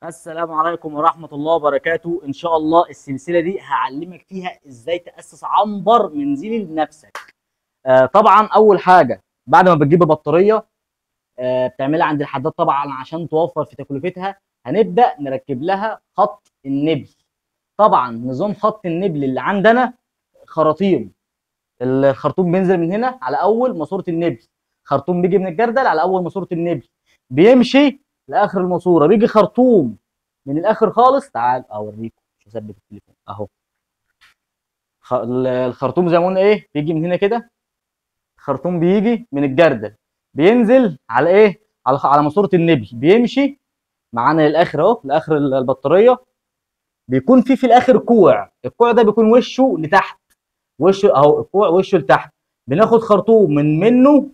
السلام عليكم ورحمة الله وبركاته. إن شاء الله السلسلة دي هعلمك فيها إزاي تأسس عنبر منزلي لنفسك. طبعا أول حاجة بعد ما بتجيب البطارية بتعملها عند الحداد طبعا عشان توفر في تكلفتها. هنبدأ نركب لها خط النبل. طبعا نظام خط النبل اللي عندنا خراطيم، الخرطوم بينزل من هنا على أول ماسورة النبل، خرطوم بيجي من الجردل على أول ماسورة النبل، بيمشي لاخر الماسورة، بيجي خرطوم من الاخر خالص. تعال اوريكم، مش هثبت التليفون اهو. الخرطوم زي ما قلنا ايه، بيجي من هنا كده، خرطوم بيجي من الجردل بينزل على ايه، على ماسوره النبل، بيمشي معانا للاخر اهو، لاخر البطارية. بيكون في الاخر كوع، الكوع ده بيكون وشه لتحت، وشه اهو، الكوع وشه لتحت. بناخد خرطوم من منه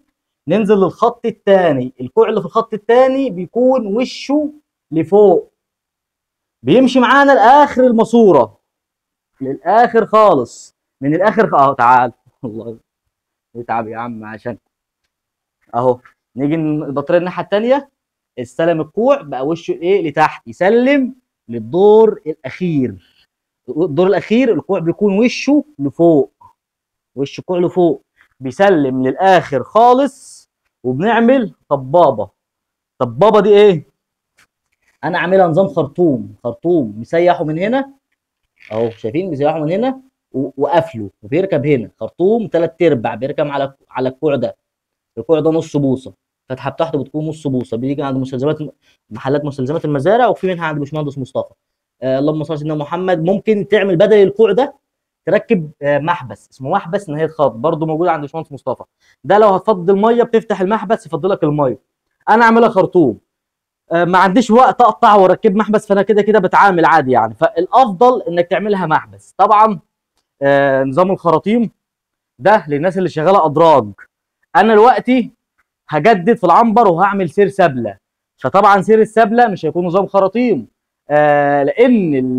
ننزل للخط الثاني، الكوع اللي في الخط الثاني بيكون وشه لفوق، بيمشي معانا لاخر الماسورة، للاخر خالص، من الاخر اهو. تعال والله اتعب يا عم عشان اهو. نيجي البطارية الناحية الثانية، استلم الكوع بقى وشه ايه لتحت، يسلم للدور الاخير. الدور الاخير الكوع بيكون وشه لفوق، وش الكوع لفوق، بيسلم للاخر خالص. وبنعمل طبابة. طبابة دي ايه؟ انا عاملها نظام خرطوم، خرطوم مسيحه من هنا اهو، شايفين مسيحه من هنا وقافله، وبيركب هنا خرطوم 3/4 بيركب على الكوع ده. الكوع ده نص بوصه، الفتحة بتاعته بتكون نص بوصه، بيجي عند مستلزمات محلات مستلزمات المزارع، وفي منها عند باشمهندس مصطفى. اللهم صل على سيدنا محمد. ممكن تعمل بدل الكوع ده تركب محبس، اسمه محبس نهاية خط، برضو موجود عند باشمهندس مصطفى. ده لو هتفضي المية بتفتح المحبس يفضلك المية. انا اعملها خرطوم، ما عنديش وقت اقطع واركب محبس، فانا كده كده بتعامل عادي يعني، فالافضل انك تعملها محبس. طبعا نظام الخراطيم ده للناس اللي شغالة ادراج. انا دلوقتي هجدد في العنبر وهعمل سير سبله، فطبعا سير السبله مش هيكون نظام خراطيم، لان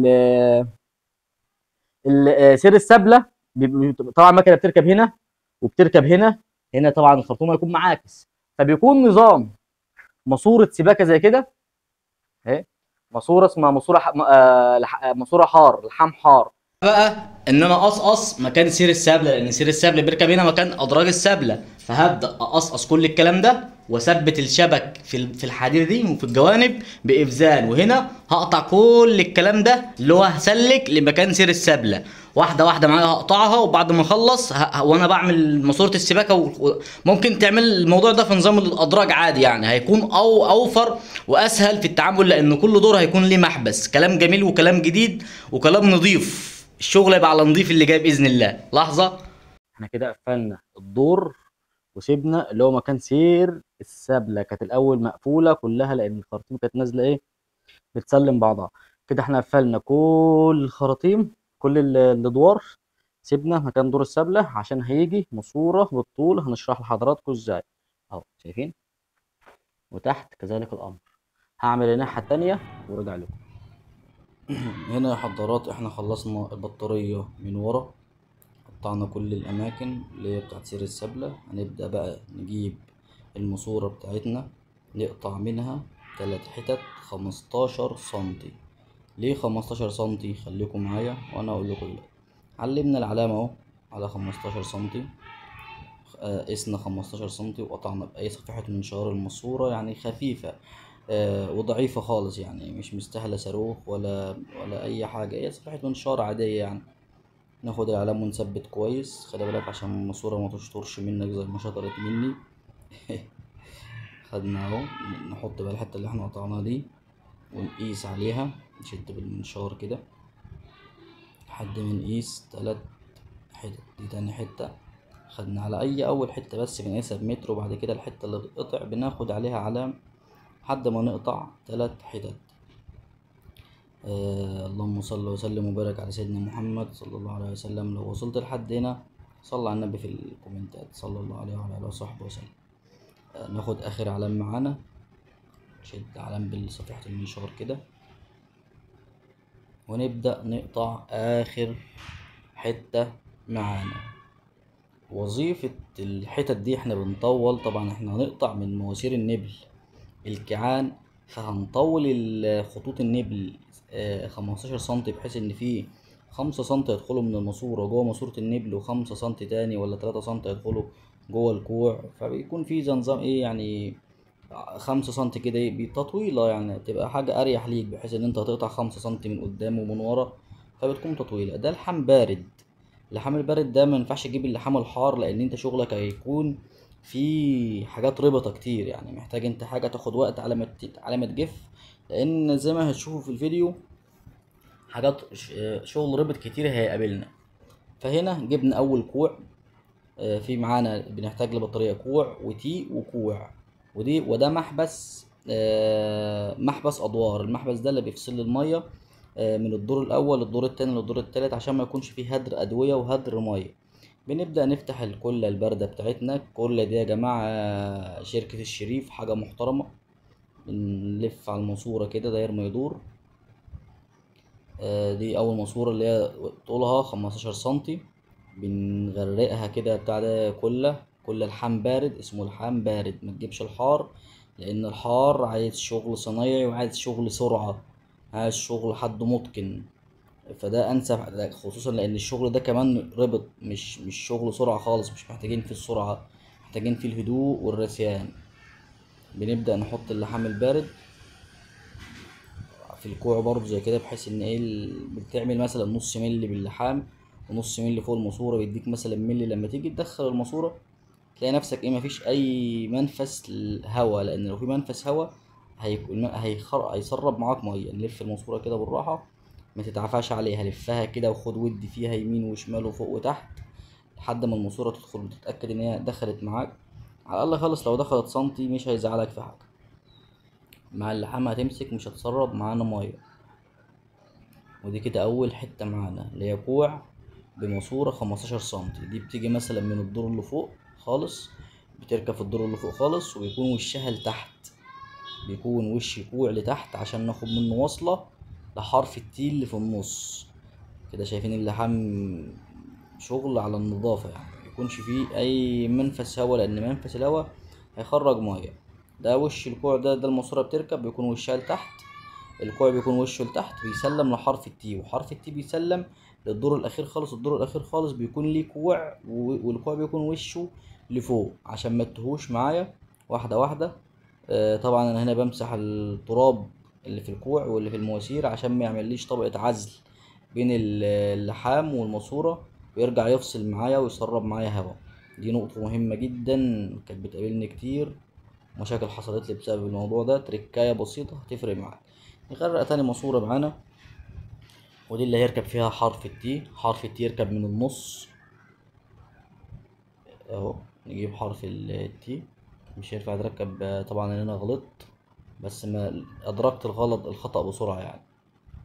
سير السبله طبعا المكنه بتركب هنا وبتركب هنا، هنا طبعا الخرطوم هيكون معاكس، فبيكون نظام ماسوره سباكه زي كده اهي، ماسوره اسمها ماسوره ماسوره حار، لحام حار. بقى ان انا اقصقص مكان سير السبله، لان سير السبله بيركب هنا مكان ادراج السبله، فهبدا اقصقص كل الكلام ده واثبت الشبك في الحديدة دي وفي الجوانب بافزان، وهنا هقطع كل الكلام ده اللي هو هسلك لمكان سير السبله. واحدة واحدة معايا هقطعها، وبعد ما اخلص وانا بعمل ماسوره السباكه. ممكن تعمل الموضوع ده في نظام الادراج عادي يعني، هيكون اوفر واسهل في التعامل، لان كل دور هيكون ليه محبس. كلام جميل وكلام جديد وكلام نظيف، الشغل يبقى على نظيف اللي جاي باذن الله. لحظة، احنا كده قفلنا الدور وسيبنا اللي هو مكان سير السبله، كانت الاول مقفولة كلها لان الخراطيم كانت نازله ايه، بتسلم بعضها كده. احنا قفلنا كل الخراطيم، كل الادوار، سيبنا مكان دور السبله عشان هيجي ماسوره بالطول، هنشرح لحضراتكم ازاي اهو، شايفين؟ وتحت كذلك الامر. هعمل الناحية الثانية وارجع لكم. هنا يا حضرات احنا خلصنا البطارية من ورا، قطعنا كل الاماكن اللي هي بتاعت سير السبلة. هنبدأ بقى نجيب الماسورة بتاعتنا، نقطع منها 3 حتت 15 سنتي. ليه 15 سنتي؟ خليكم معايا وانا اقول لكم دلوقتي. علمنا العلامة اهو على 15 سنتي، قسنا 15 سنتي وقطعنا بأي صفيحة منشار الماسورة، يعني خفيفة وضعيفة خالص، يعني مش مستاهلة صاروخ ولا أي حاجة، هي صفيحة منشار عادية يعني. ناخد العلام ونثبت كويس، خلي بالك عشان الماسورة ما تشطرش منك زي ما شطرت مني. خدنا اهو، نحط بقى الحتة اللي احنا قطعناها دي ونقيس عليها، نشد بالمنشار كده لحد ما نقيس 3 حتت. دي تاني حتة، خدنا على أي أول حتة بس بنقيسها بمتر، وبعد كده الحتة اللي بتقطع بناخد عليها علام لحد ما نقطع 3 حتت. اللهم صل وسلم وبارك على سيدنا محمد صلى الله عليه وسلم. لو وصلت لحد هنا صلى على النبي في الكومنتات، صلى الله عليه وعلى اله وصحبه وسلم. ناخد اخر علام معانا، نشد علام بالصفيحة المنشار كده، ونبدأ نقطع اخر حتة معانا. وظيفة الحتت دي احنا بنطول، طبعا احنا هنقطع من مواسير النبل الكيعان فهنطول خطوط النبل 15 سنتي، بحيث ان فيه 5 سنتي يدخلوا من الماسورة جوه ماسورة النبل، و5 سنتي تاني ولا 3 سنتي يدخلوا جوه الكوع. فبيكون في زي نظام ايه يعني 5 سنتي كده ايه بتطويلة، يعني تبقى حاجة اريح ليك، بحيث ان انت هتقطع 5 سنتي من قدام ومن ورا، فبتكون تطويلة. ده لحام بارد. اللحام البارد ده ما ينفعش تجيب اللحام الحار، لان انت شغلك هيكون في حاجات ربطة كتير، يعني محتاج انت حاجة تاخد وقت على ما تجف، لان زي ما هتشوفوا في الفيديو حاجات شغل ربط كتير هيقابلنا. فهنا جبنا اول كوع، في معانا بنحتاج لبطارية كوع وتي وكوع، وده محبس، محبس ادوار. المحبس ده اللي بيفصل المية، من الدور الاول للدور التاني للدور التالت، عشان ما يكونش فيه هدر ادوية وهدر مية. بنبدأ نفتح الكلة الباردة بتاعتنا. الكلة دي يا جماعة شركة الشريف، حاجة محترمة. بنلف على الماسورة كده داير ما يدور. دي أول ماسورة اللي هي طولها 15 سنتي، بنغرقها كده بتاع ده كلة، كلة لحام بارد، اسمه لحام بارد. ما تجيبش الحار، لأن الحار عايز شغل صنايعي وعايز شغل سرعة، عايز شغل حد متقن، فده انسب، خصوصا لان الشغل ده كمان ربط، مش شغل سرعة خالص، مش محتاجين فيه السرعة، محتاجين فيه الهدوء والرسيان. بنبدا نحط اللحام البارد في الكوع برضو زي كده، بحيث ان ايه بتعمل مثلا نص ملي باللحام ونص ملي فوق الماسورة، بيديك مثلا ملي. لما تيجي تدخل الماسورة تلاقي نفسك ايه مفيش اي منفس هواء، لان لو في منفس هواء هيسرب معاك مية. نلف الماسورة كده بالراحة، ما تتعفاش عليها، لفها كده وخد ودي فيها يمين وشمال وفوق وتحت لحد ما الماسورة تدخل وتتاكد ان هي دخلت معاك. على الاقل خالص لو دخلت سنتي مش هيزعلك في حاجة. مع اللحام هتمسك، مش هتسرب معانا مية. ودي كده اول حتة معانا اللي هي كوع بماسوره 15 سنتي. دي بتيجي مثلا من الدور اللي فوق خالص، بتركب في الدور اللي فوق خالص، وبيكون وشها لتحت، بيكون وش كوع لتحت عشان ناخد منه وصله لحرف التي اللي في النص كده. شايفين اللحام شغل على النظافة، يعني ما يكونش فيه اي منفس هواء، لان منفس الهواء هيخرج مية. ده وش الكوع ده الماسورة بتركب بيكون وشها لتحت، الكوع بيكون وشه لتحت، بيسلم لحرف التي، وحرف التي بيسلم للدور الاخير خالص. الدور الاخير خالص بيكون ليه كوع، والكوع بيكون وشه لفوق عشان ما تتوهوش معايا واحدة واحدة. طبعا انا هنا بمسح التراب اللي في الكوع واللي في المواسير عشان ما يعمليش طبقه عزل بين اللحام والماسوره، ويرجع يفصل معايا ويسرب معايا هواء. دي نقطة مهمة جدا كانت بتقابلني كتير، مشاكل حصلت لي بسبب الموضوع ده. تركايه بسيطة هتفرق معاك. نغرق تاني ماسوره معانا، ودي اللي هيركب فيها حرف التي. حرف التي يركب من النص اهو، نجيب حرف التي، مش هينفع يتركب طبعا لان انا غلطت، بس ما ادركت الخطأ بسرعة. يعني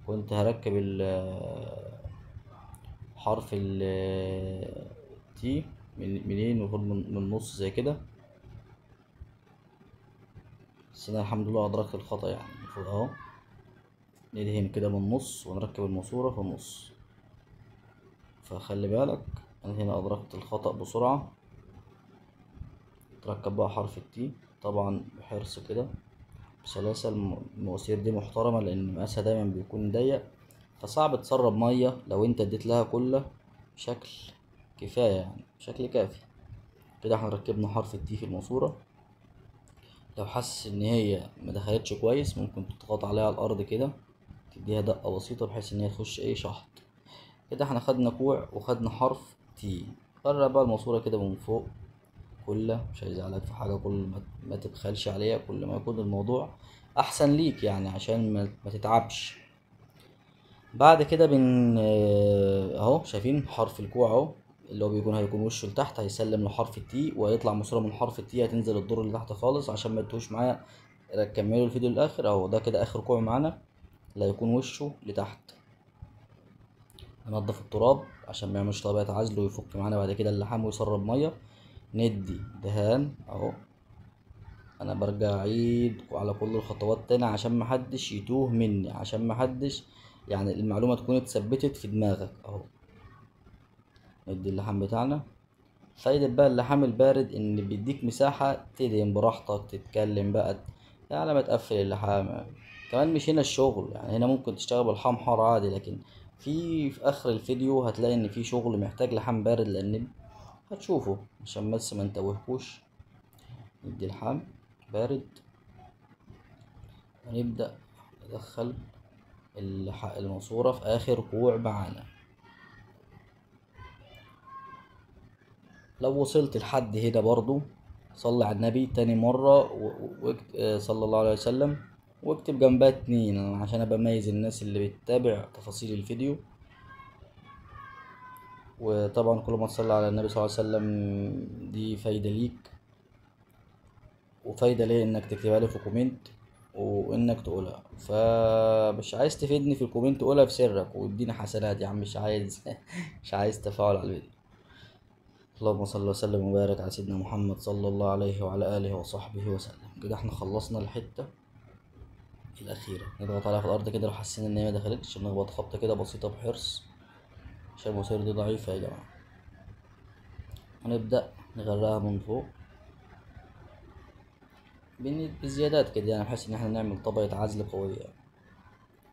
كنت هركب حرف التي منين؟ المفروض من النص زي كده، بس انا الحمد لله ادركت الخطأ. يعني المفروض اهو ندهن كده من النص ونركب الماسورة في النص. فخلي بالك انا هنا ادركت الخطأ بسرعة. تركب بقى حرف التي طبعا بحرص كده بسلاسة. المواسير دي محترمة لان مقاسها دايما بيكون ضيق، فصعب تسرب مية لو انت اديت لها كله بشكل كفاية، يعني بشكل كافي. كده احنا ركبنا حرف التي في الماسورة. لو حاسس ان هي ما دخلتش كويس ممكن تضغط عليها على الارض كده، تديها دقة بسيطة بحيث ان هي تخش ايه شحط. كده احنا خدنا كوع وخدنا حرف تي. قرب بقى الماسورة كده من فوق كله، مش هيزعلك في حاجة، كل ما تبخلش عليها كل ما يكون الموضوع احسن ليك، يعني عشان ما تتعبش. بعد كده اهو شايفين حرف الكوع اهو اللي هو هيكون وشه لتحت، هيسلم لحرف التي وهيطلع ماسوره من حرف التي هتنزل الدور اللي تحت خالص. عشان ما تتوهوش معايا كملوا الفيديو للاخر اهو. ده كده اخر كوع معانا اللي هيكون وشه لتحت. ننضف التراب عشان ما يعملش طبقه عزل ويفك معانا بعد كده اللحام ويسرب مية. ندي دهان اهو، انا برجع اعيد على كل الخطوات تاني عشان محدش يتوه مني، عشان محدش يعني المعلومة تكون اتثبتت في دماغك اهو. ندي اللحام بتاعنا. فايدة بقى اللحام البارد ان بيديك مساحة تدهن براحتك، تتكلم بقى، على ما تقفل اللحام كمان. مش هنا الشغل يعني، هنا ممكن تشتغل باللحام حار عادي، لكن في اخر الفيديو هتلاقي ان في شغل محتاج لحام بارد للنبل، هتشوفه عشان بس ما نتوهكوش. ندي لحام بارد ونبدأ ندخل الماسورة في اخر كوع معانا. لو وصلت لحد هنا برضو صلي على النبي تاني مرة صلى الله عليه وسلم، واكتب جنبها 2 عشان ابقى اميز الناس اللي بتتابع تفاصيل الفيديو. وطبعا كل ما تصلي على النبي صلى الله عليه وسلم دي فايدة ليك وفايدة ليه انك تكتبها لي في comment وانك تقولها. فمش عايز تفيدني في ال comment قولها في سرك واديني حسنات يا عم، مش عايز مش عايز تفاعل على الفيديو. اللهم صل وسلم وبارك على سيدنا محمد صلى الله عليه وعلى اله وصحبه وسلم. كده احنا خلصنا الحتة الأخيرة، نضغط عليها في الأرض كده لو حسينا إن هي ما دخلتش، نخبط خبطة كده بسيطة بحرص عشان المواسير دي ضعيفة يا جماعة. هنبدأ نغرقها من فوق بزيادات كده يعني، بحيث إن احنا نعمل طبقة عزل قوية.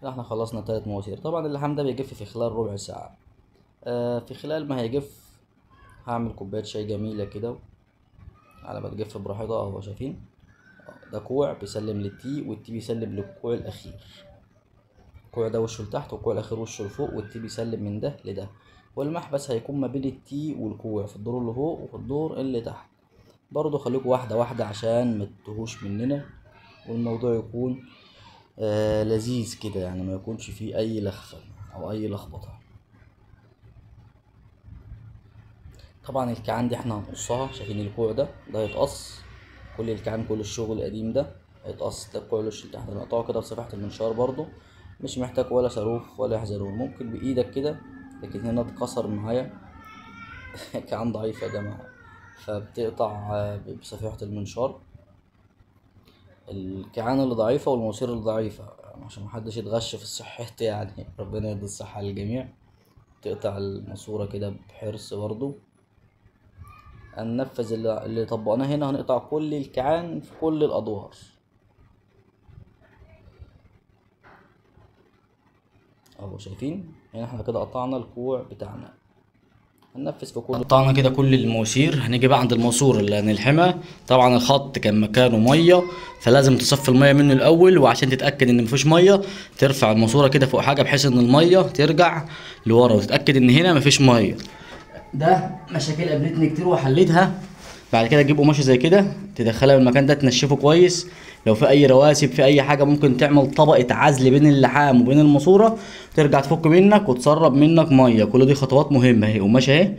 كده احنا خلصنا 3 مواسير. طبعا اللحام ده بيجف في خلال ربع ساعة، في خلال ما هيجف هعمل كوباية شاي جميلة كده على ما تجف براحتها. اهو شايفين ده كوع بيسلم لل T، وال T بيسلم للكوع الأخير. الكوع ده وشه لتحت والكوع الأخير وشه لفوق، وال T بيسلم من ده لده، والمحبس هيكون ما بين ال T والكوع في الدور اللي فوق وفي الدور اللي تحت. برضو خليكوا واحدة واحدة عشان ما تتوهوش مننا، والموضوع يكون لذيذ كده يعني، ما يكونش فيه أي لخفة أو أي لخبطة. طبعا الكعان دي احنا هنقصها، شايفين الكوع ده هيتقص، كل الكعان كل الشغل القديم ده هيتقص، ده الكوع اللي تحت هنقطعه كده بصفيحة المنشار، برضو مش محتاج ولا صاروخ ولا يحزنون، ممكن بإيدك كده، لكن هنا اتكسر معايا كعان ضعيف يا جماعة، فبتقطع بصفيحة المنشار الكعان اللي ضعيفة والمواسير اللي ضعيفة عشان محدش يتغش في الصحة يعني، ربنا يدي الصحة للجميع. تقطع الماسورة كده بحرص برضو. هننفذ اللي طبقناه هنا، هنقطع كل الكعان في كل الأدوار. اهو شايفين يعني احنا كده قطعنا الكوع بتاعنا، هننفذ في كل قطعنا كده كل المواسير. هنيجي بقى عند الماسور اللي هنلحمها. طبعا الخط كان مكانه مية، فلازم تصفي المية منه الاول، وعشان تتاكد ان مفيش مية ترفع الماسورة كده فوق حاجة بحيث ان المية ترجع لورا، وتتاكد ان هنا مفيش مية. ده مشاكل قابلتني كتير وحليتها. بعد كده تجيب قماشة زي كده تدخلها من المكان ده، تنشفه كويس، لو في اي رواسب في اي حاجة ممكن تعمل طبقه عزل بين اللحام وبين الماسورة، ترجع تفك منك وتسرب منك مية. كل دي خطوات مهمة. اهي قماشة اهي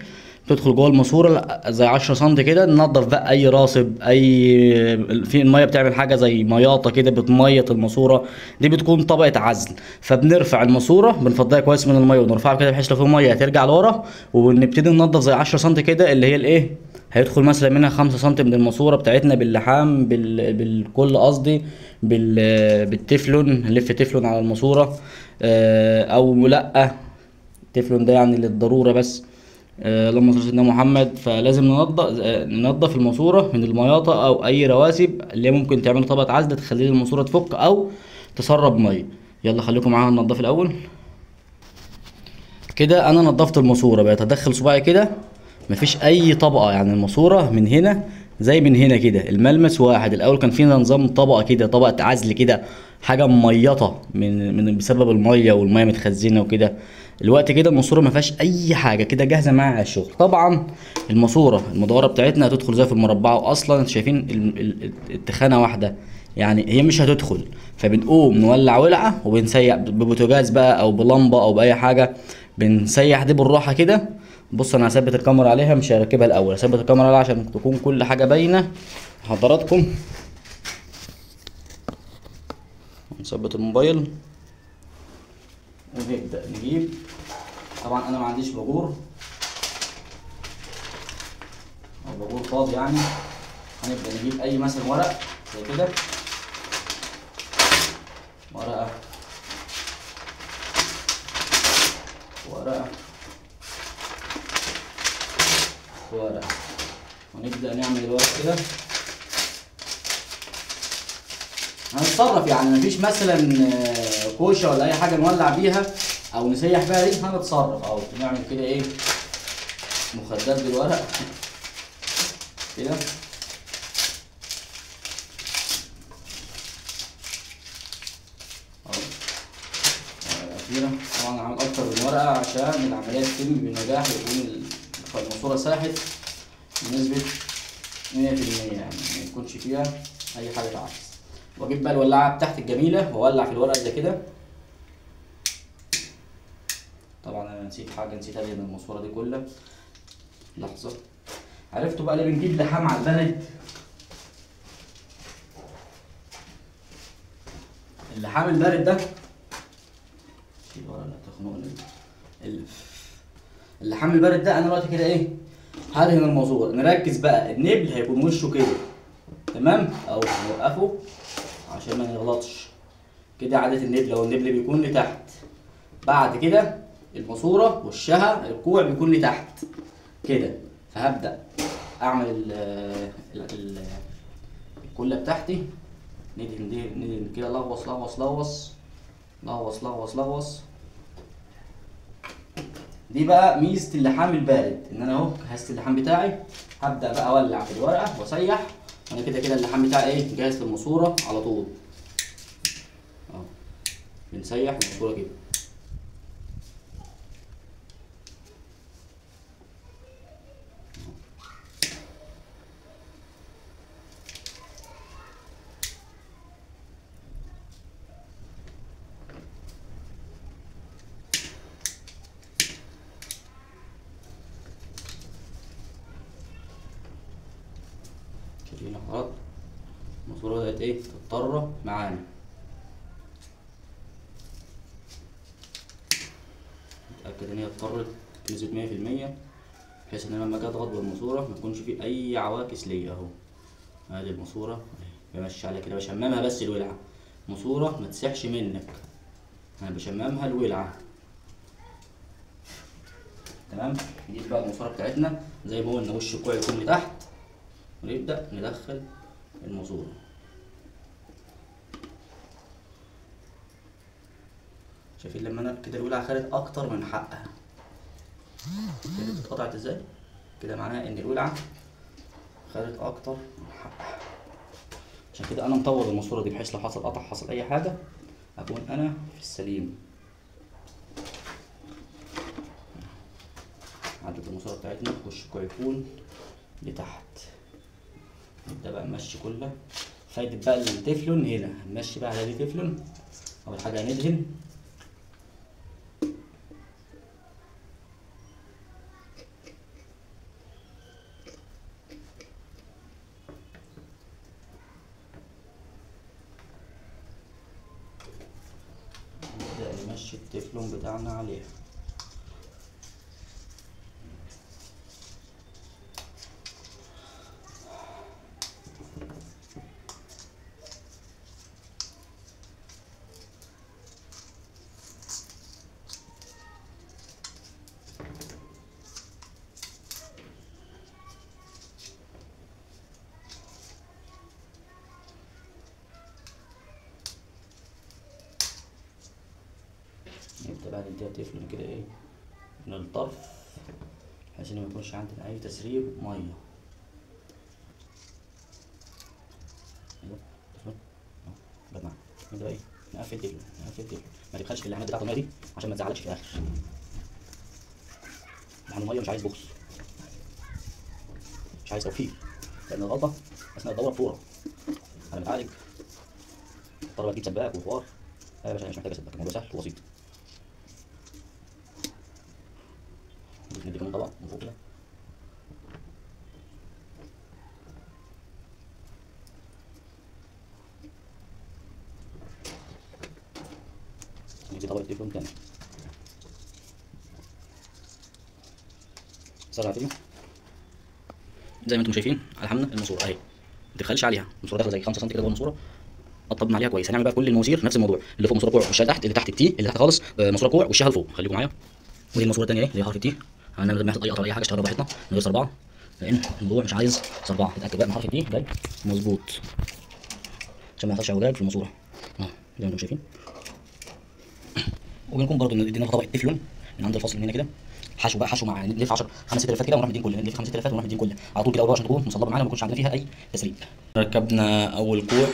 تدخل جوه الماسورة زي 10 سم كده، ننضف بقى اي راسب، اي في المية بتعمل حاجة زي مياطه كده بتميط الماسورة دي، بتكون طبقه عزل. فبنرفع الماسورة بنفضيها كويس من المية ونرفعها كده بحيث لو في مية ترجع لورا، ونبتدي ننضف زي 10 سم كده اللي هي الايه هيدخل مثلا منها 5 سم من الماسورة بتاعتنا باللحام بالكل، قصدي بالتefلون، نلف تefلون على الماسورة او لا تefلون ده يعني للضرورة بس، اللهم صل على سيدنا محمد. فلازم ننضف الماسورة من المياطه او اي رواسب اللي ممكن تعمل طبقه عزل تخلي الماسورة تفك او تسرب مية. يلا خليكم معانا ننضف الاول. كده انا نضفت الماسورة، بقيت ادخل صباعي كده مفيش اي طبقه، يعني الماسورة من هنا زي من هنا كده الملمس واحد. الاول كان فينا نظام طبقه كده، طبقه عزل كده، حاجة مميطه من بسبب المية والمية متخزنه وكده. الوقت كده الماسورة ما فيهاش اي حاجة، كده جاهزة معايا على الشغل. طبعا الماسورة المدوره بتاعتنا هتدخل زي في المربعه، واصلا انتوا شايفين التخانه واحدة يعني هي مش هتدخل، فبنقوم نولع ولعه وبنسيح ببوتاجاز بقى او بلمبه او باي حاجة، بنسيح دي بالراحة كده. بص انا هثبت الكاميرا عليها، مش هركبها الاول، هثبت الكاميرا عليها عشان تكون كل حاجة باينة حضراتكم. نثبت الموبايل ونبدا نجيب. طبعا انا ما عنديش باجور او باجور فاضي يعني، هنبدا نجيب اي مثلا ورق زي كده، ورقة ورقة ورقة، ونبدا نعمل الورق كده. هنتصرف يعني، مفيش مثلا كوشة ولا اي حاجة نولع بيها او نسيح بيها دي، هنتصرف اهو. نعمل كده ايه، مخدات بالورق كده. اهو طبعا عامل اكتر من ورقة عشان العملية تتم بنجاح ويكون الماسورة ساحت بنسبة 100%، يعني ما يكونش فيها اي حاجة تعكس. واجيب بقى الولاعه بتاعتي الجميلة واولع في الورقة زي كده. طبعا انا نسيت حاجة، نسيت ادهن الماسورة دي كلها. لحظة، عرفتوا بقى ليه بنجيب لحام على البلد؟ اللحام البارد ده، شيل الورقة اللي هتخنقني. اللحام البارد ده انا دلوقتي كده ايه، هدهن الماسورة. نركز بقى، النبل هيكون وشه كده تمام اهو، نوقفه عشان ما نغلطش كده. عادة النبل اهو، النبل بيكون لتحت، بعد كده الماسورة وشها الكوع بيكون لتحت كده. فهبدأ اعمل الكلة بتاعتي، ندهن ندهن كده، لغوص لغوص لغوص لغوص لغوص لغوص. دي بقى ميزة اللحام البارد، ان انا اهو جهزت اللحام بتاعي، هبدأ بقى اولع في الورقة واسيح. انا كده كده اللحام بتاعي ايه، جاهز للماسوره على طول اهو. بنسيح الماسورة كده. شايفين حضرات الماسورة بدأت ايه تضطر معانا. نتأكد ان هي اضطرت بنسبة 100%، بحيث ان انا لما اجي اضغط بالماسورة ما يكونش في اي عواكس ليا. اهو ادي الماسورة بمشي عليها كده، بشممها بس الولعة، الماسورة ما تسيحش منك، انا بشممها الولعة تمام. نجيب بقى الماسورة بتاعتنا زي ما قلنا، وش الكوع يكون لتحت، ونبدأ ندخل الماسورة. شايفين لما انا كده الولعة خدت اكتر من حقها كده، اتقطعت ازاي كده، معناها ان الولعة خدت اكتر من حقها. عشان كده انا مطول الماسورة دي، بحيث لو حصل قطع، حصل اي حاجة، اكون انا في السليم. عدت الماسورة بتاعتنا، وش الكوع يكون لتحت. نبدأ بقى نمشي كله. فايدة بقى التefلون هنا، هنمشي بقى على دي تefلون. أول حاجة هندهن، نبدأ نمشي التefلون بتاعنا عليها. نبدأ بقى نديها تefلون كده ايه من الطرف، بحيث ان ما يكونش عندنا اي تسريب مية. ايوه تefلون اهو جماعة. نبدأ ايه نقفل تefلون، نقفل تefلون، ما تبخلش في اللحمات بتاعت المية دي عشان ما تزعلكش في الاخر. لحم المية مش عايز بخل، مش عايز توفير، لان الغلطة اثناء الدورة فورة على ما تعالج اضطر تجيب سباك وحوار. لا يا باشا مش محتاجه سباك، الموضوع سهل وبسيط. ندي كمان طبق من فوق كده. ندي طبقة تefلون تاني. سرعة فيديو زي ما انتم شايفين لحمنا الماسورة اهي، ما تبخلش عليها، الماسورة داخله زي 5 سم كده جوه الماسورة، قطبنا عليها كويس. هنعمل بقى كل المواسير نفس الموضوع، اللي فوق ماسوره كوع وشها تحت، اللي تحت ال T، اللي تحت خالص ماسوره كوع وشها لفوق. خليكم معايا. ودي الماسورة الثانية اهي اللي هي حرف ال T، هنعمل من غير ما يحصل اي قطع اي حاجة، اشتغلنا براحتنا من غير صربعه، لان الموضوع مش عايز صربعه. اتاكد بقى من حرف ال T جاي مظبوط. عشان ما يحصلش اعوجاج في الماسورة اهو زي ما انتم شايفين. وبنكون برضو ادينا طبقه تeflon من عند الفصل من هنا كده، حشو بقى، حشو مع نلف 10 5 6 لفات كده ونروح مدين كله، نلف 5 6 لفات ونروح مدين كله على طول كده اول عشان تكون مصلبه معانا ما يكونش عندنا فيها اي تسريب. ركبنا اول كوع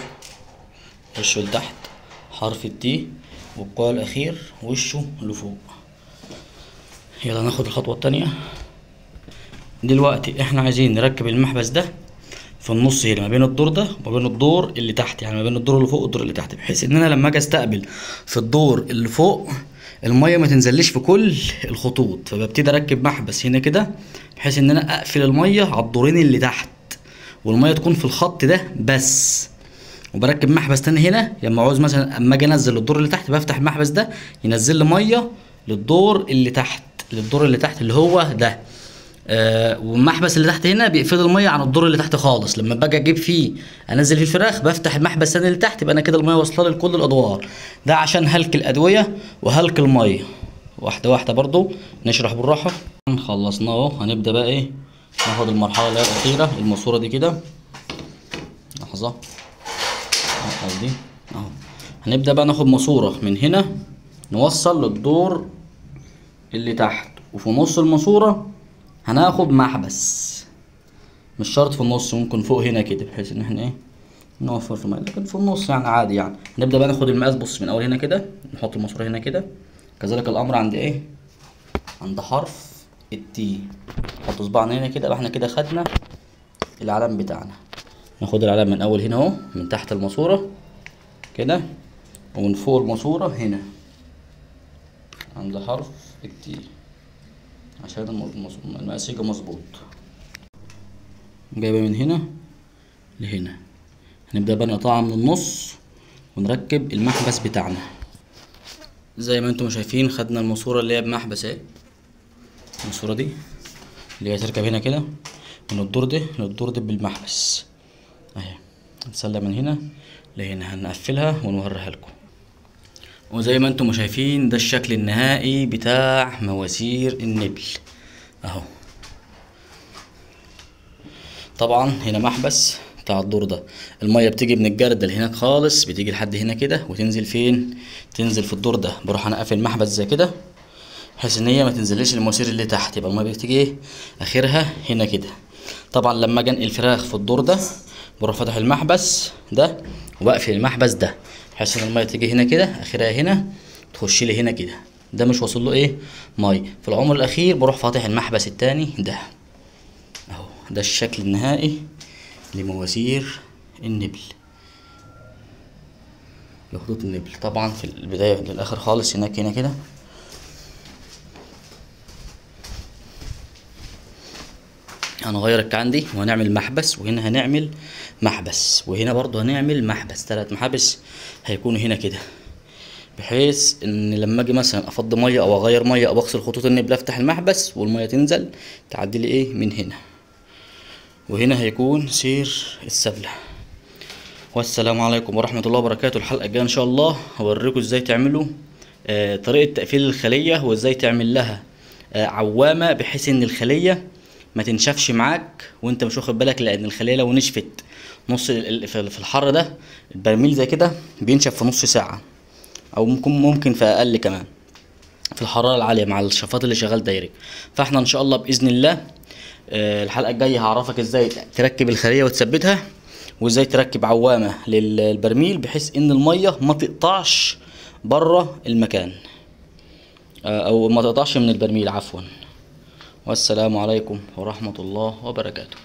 وشه لتحت حرف ال T، والكوع الاخير وشه لفوق. يلا ناخد الخطوة الثانية. دلوقتي احنا عايزين نركب المحبس ده في النص هنا ما بين الدور ده وما بين الدور اللي تحت، يعني ما بين الدور اللي فوق والدور اللي تحت، بحيث ان انا لما اجي استقبل في الدور اللي فوق المية ما تنزلش في كل الخطوط، فببتدي اركب محبس هنا كده بحيث ان انا اقفل المية على الدورين اللي تحت والمية تكون في الخط ده بس. وبركب محبس تاني هنا لما عاوز مثلا اما اجي انزل الدور اللي تحت بفتح المحبس ده ينزل لي مية للدور اللي تحت، للدور اللي تحت اللي هو ده. والمحبس اللي تحت هنا بيقفل المية عن الدور اللي تحت خالص. لما باجي اجيب فيه انزل فيه الفراخ بفتح المحبس الثاني اللي تحت، يبقى انا كده المية واصله لكل الادوار. ده عشان هلك الادوية وهلك المية. واحدة واحدة برضو نشرح بالراحة. خلصناه اهو. هنبدا بقى ايه، ناخد المرحلة اللي هي الاخيرة، الماسورة دي كده. لحظة دي اهو. هنبدا بقى ناخد ماسوره من هنا نوصل للدور اللي تحت، وفي نص الماسورة هناخد محبس، مش شرط في النص، ممكن فوق هنا كده بحيث ان احنا ايه نوفر في المية، لكن في النص يعني عادي. يعني هنبدا بقى ناخد المقاس، بص من اول هنا كده نحط الماسورة هنا كده. كذلك الامر عند ايه، عند حرف التي، نحط صباعنا هنا كده. يبقى احنا كده خدنا العلم بتاعنا. ناخد العلم من اول هنا اهو، من تحت الماسورة كده ومن فوق الماسورة هنا عند حرف التي عشان المقاس يجي مظبوط. جايبه من هنا لهنا. هنبدأ بقى نقطعها من النص ونركب المحبس بتاعنا. زي ما انتم شايفين خدنا الماسورة اللي هي بمحبس اهي، الماسورة دي اللي هي تركب هنا كده من الدور ده للدور ده بالمحبس اهي. هنسلم من هنا لهنا، هنقفلها ونوريها لكم. وزي ما انتم شايفين ده الشكل النهائي بتاع مواسير النبل اهو. طبعا هنا محبس بتاع الدور ده، المية بتيجي من الجردل هناك خالص، بتيجي لحد هنا كده وتنزل فين؟ تنزل في الدور ده. بروح انا قافل المحبس زي كده بحيث ان هي ما تنزلش المواسير اللي تحت، يبقى المية بتيجي ايه اخرها هنا كده. طبعا لما اجي انقل فراخ في الدور ده بروح فاتح المحبس ده وبقفل المحبس ده بحيث ان المية تيجي هنا كده اخرها هنا تخش لي هنا كده، ده مش واصل له ايه مية. في العمر الاخير بروح فاتح المحبس التاني ده اهو. ده الشكل النهائي لمواسير النبل، لخطوط النبل. طبعا في البداية للاخر خالص هناك هنا كده هنغير الكعان دي وهنعمل محبس، وهنا هنعمل محبس، وهنا برضو هنعمل محبس. 3 محابس هيكونوا هنا كده، بحيث ان لما اجي مثلا افضي مية او اغير مية او اغسل خطوط النبل افتح المحبس والمية تنزل تعدي لي ايه من هنا. وهنا هيكون سير السبله. والسلام عليكم ورحمة الله وبركاته. الحلقة الجاية ان شاء الله هوريكم ازاي تعملوا طريقه تقفيل الخلية، وازاي تعمل لها عوامه بحيث ان الخلية ما تنشفش معاك وانت مش واخد بالك، لان الخلية لو نشفت نص في الحر ده البرميل زي كده بينشف في نص ساعة او ممكن في اقل كمان في الحرارة العالية مع الشفاط اللي شغال direct. فاحنا ان شاء الله باذن الله الحلقة الجاية هعرفك ازاي تركب الخلية وتثبتها، وازاي تركب عوامه للبرميل بحيث ان المية ما تقطعش بره المكان او ما تقطعش من البرميل عفوا. والسلام عليكم ورحمة الله وبركاته.